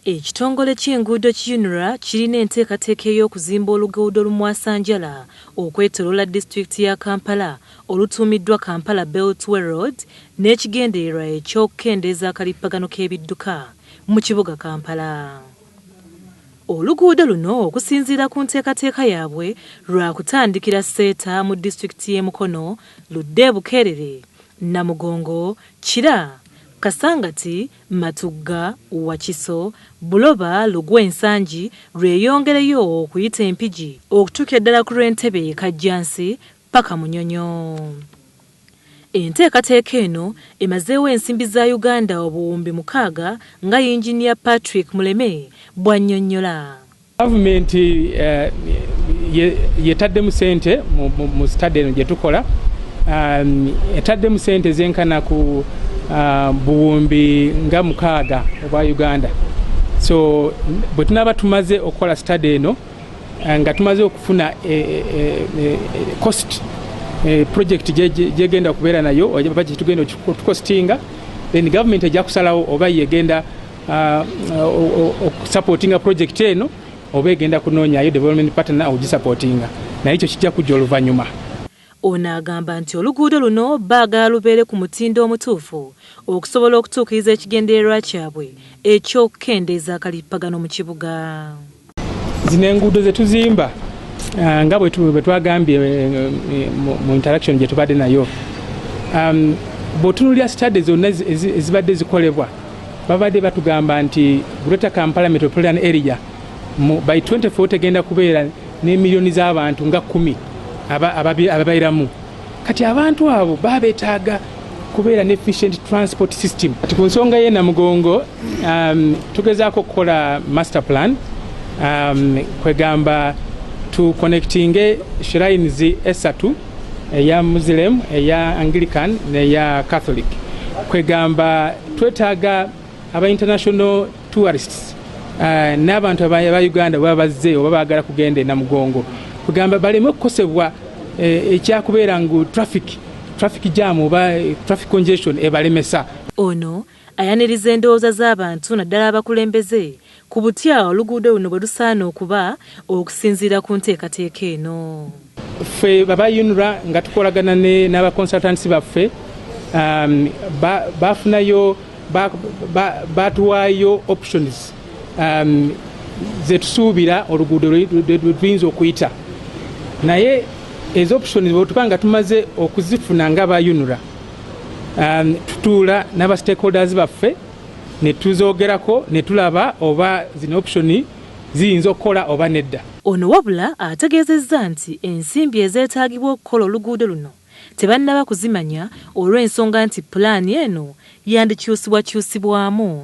Ekitongole ky'enguudo ki UNRA kirina enteekateeka ey'okuzimba oluguudo lumwasanjala okwetoloola disitulikiti ya Kampala olutuumiddwa Kampala Beltway Road n'ekigendererwa eky'okukendeeza akalippagano k'ebidduka mu kibuga Kampala. Oluguudo luno okusinziira ku nteekateeka yaabwe lwakutandikira Seeta mu disitulikiti y'e Mukono ludde e Bukeerere, Namugongo, Kira, Kasangati, Matugga, Wakiso, Buloba, Lugwa e Nsangi lweyongereyo okuyita e Mpigi okutuukira ddala ku lw'e Ntebe e Kajjansi ppaka Munyonyo. Enteekateeka eno emazeewo ensimbi za Uganda obuwumbi mukaaga nga Yinginiya Patrick Muleme bw'annyonnyola. Gavumenti yetaddemu sente mu study eno gyetukola, etaddemu sente zenkana ku buwumbi nga mukaaga obwa Uganda. So bwe tunaaba tumaze okukola study eno, nga tumaze okufuna cost project gyegenda okubeera nayo oba gyetugenda okucostinga, then government ejja kusalawo oba yegenda okusupportinga project eno oba egenda kunoonyayo development partner ogisupportinga, naye ekyo kijja kujja oluvannyuma. Ono agamba nti oluguudo luno baagala lubeere ku mutindo omutuufu okusobola okutuukiriza ekigendererwa kyabwe eky'okukendeeza akalippagano mu kibuga. Zino enguudo ze tuzimba, nga bwe twagambye mu interaction gye tubadde nayo, bw'otunuulira study zonna ezibadde zikolebwa, babadde batugamba nti Greater Kampala Metropolitan Area by 2040 egenda kubeera n'emiliyoni z'abantu nga 10 ababeeramu. Kati abantu abo baba beetaaga kubeera ne efficient transport system. Kati ku nsonga y'e Namugongo, tugezaako okukola master plan, kwegamba tu connectinge shrines esatu, eya Muslim, eya Anglican n'eya Catholic. Kwegamba twetaaga aba international tourists n'abantu aba Uganda baba bazze oba baagala kugenda e Namugongo, kugamba baleme okukosebwa ekyakubeera ngu traffic jam oba traffic congestion ebalemesa. Ono ayaniriza endowooza z'abantu naddala abakulembeze ku butya oluguudo luno bwe lusaana okuba okusinziira ku nteekateeka eno. Ffe baba UNRA nga tukolagana n'aba consultants baffe, bafunayo batuwaayo options zetusuubira oluguudo lwe tuyinza okuyita, naye ezo options bwe tuba nga tumaze okuzifuna nga ba UNRA, tutuula n'aba stakeholders baffe ne tuzoogerako ne tulaba oba zino option ziyinza okukola oba nedda. Ono wabula ategeezezza nti ensimbi ezeetaagibwa okukola oluguudo luno tebannaba kuzimanya olw'ensonga nti pulaani eno yandikyusibwakyusibwamu.